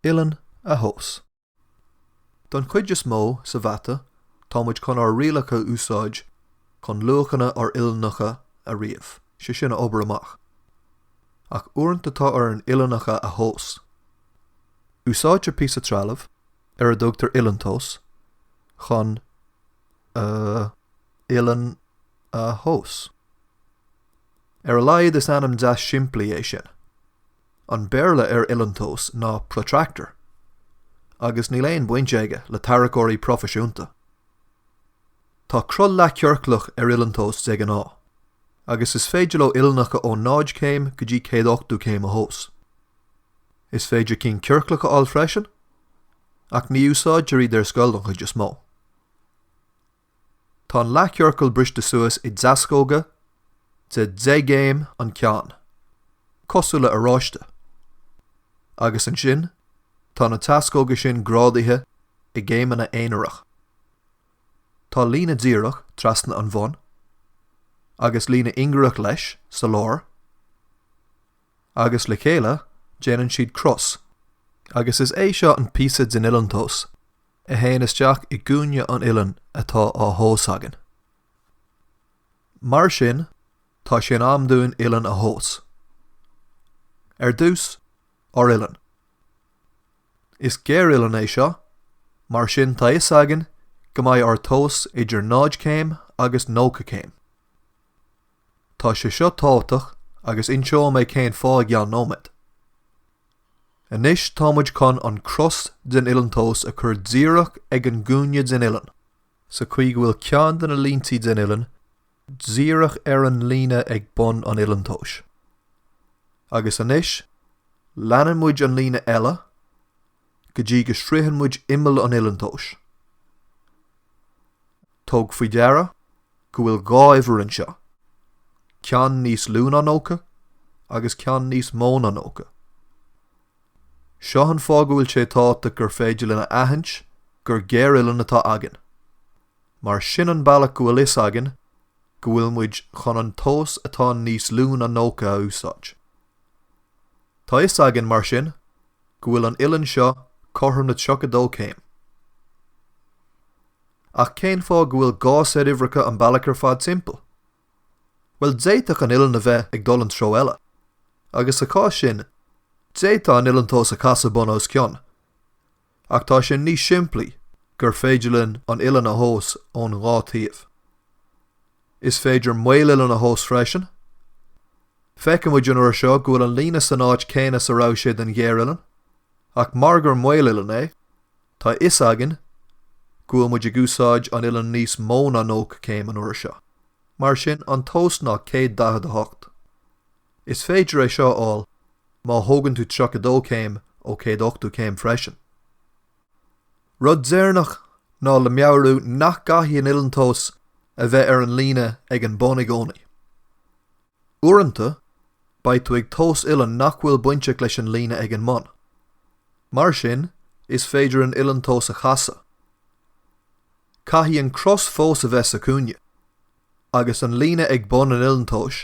Uillinn a thomhas. Don chuid is mó sa mhata tá muid chun ár rialacha a úsáid chun luachanna ár uillinneacha a ríomh, sé sin a obair amach. Ach uaireanta tá orainn uillinneacha a thomhas. Úsáidtear píosa trealaimh, ar a dtugtar uillinntomhas, chun, uh, uillinn a thomhas. Ar a laghad is ainm deas simplí é sin. An Béarla ar uillinntomhas ná protractor, agus níl aon baint aige le tarracóirí proifisiúnta. Tá cruth leathchiorclach ar uillinntomhas de ghnáth, agus is féidir leo uillinneacha ó 0 céim go dtí 180 céim a thomhas. Is féidir cinn ciorclach a fháil freisin, ach ní úsáidtear iad ar scoil don chuid is mó. Tá an leathchiorcal briste suas i dteascóga de 10 gcéim an ceann, cosúil le oráiste, agus ansin tá na teascóga sin grádaithe i gcéimeanna aonarach. Tá líne díreach trasna an bhun, agus líne ingearach leis sa lár, agus le chéile déanann siad cros, agus is é seo an píosa den uillinntomhas a théann isteach i gcúinne an uillinn atá á thomhas againn. Mar sin, tá sé in am dúinn uillinn a thomhas. Ar dtús, ár uillinn. Is géaruillinn é seo, mar sin tá fhios againn go mbeidh ár tomhas idir 0 céim agus 90 céim. Tá sé seo tábhachtach agus inseoidh mé cén fáth i gceann nóiméad. Anois tá muid chun an cros den uillinntomhas a chur díreach ag an gcúinne den uillinn, sa chaoi go bhfuil ceann de na líntí den uillinn díreach ar an líne ag bun an uillinntomhais. Agus anois, leanann muid an líne eile go dtí go sroicheann muid imeall an uillinntomhais. Tóg faoi deara go bhfuil dhá uimhir anseo, ceann níos lú ná 90 agus ceann níos mó ná 90. Seo an fáth go bhfuil sé tábhachtach gur féidir linn a aithint gur géaruillinn atá againn, mar sin an bealach go bhfuil fhios againn go bhfuil muid chun an tomhas atá níos lú ná 90 a úsáid. Tá fhios againn, mar sin, go bhfuil an uillinn seo cothrom le 32 céim. Ach cén fáth go bhfuil dhá seit uimhreacha an bealach ar fad timpeall? Bhuel, d'fhéadfadh an uillinn a bheith ag dul an treo eile. Agus sa chás sin, d'fhéadfá an uillinntomhas a chasadh bun os cionn. Ach tá sé níos simplí gur féidir linn an uillinn a thomhas ón dhá taobh. Is féidir maoluillinn a thomhas freisin. Feiceann muid an uair seo go bhfuil an líne san áit céanna sa raibh sé don ghéaruillinn, ach mar gur maoluillinn é, tá a fhios againn go bhfuil muid ag úsáid an uillinn níos mó ná 90 céim an uair seo. Mar sin, an tomhas ná 148. Is féidir é seo a fháil má thógann tú 32 céim ó 180 céim freisin. Rud deireanach ná le meabhrú nach gcaithfidh an uillinntomhas a bheith ar an líne ag an bun i gcónaí. Uaireanta, beidh tú ag tomhas uillinn nach bhfuil bainteach leis an líne ag an mbun. Mar sin, is féidir an uillinntomhas a chasadh. Caithfidh an cros fós a bheith sa chúinne, agus an líne ag bun an uillinntomhais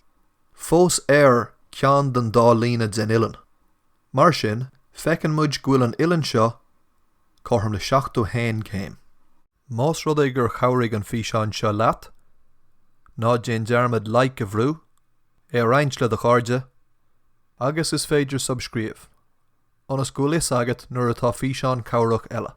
fós ar ceann den dá líne den uillinn. Mar sin, feiceann muid go bhfuil an uillinn seo cothrom le 71 céim. Más rud é gur chabhraigh an físeán seo leat, ná déan dearmad like a bhrú, é a roinnt le do chairde, agus is féidir suibscríobh, ionas go bhfuil fhios agat nuair atá físeán cabhrach eile.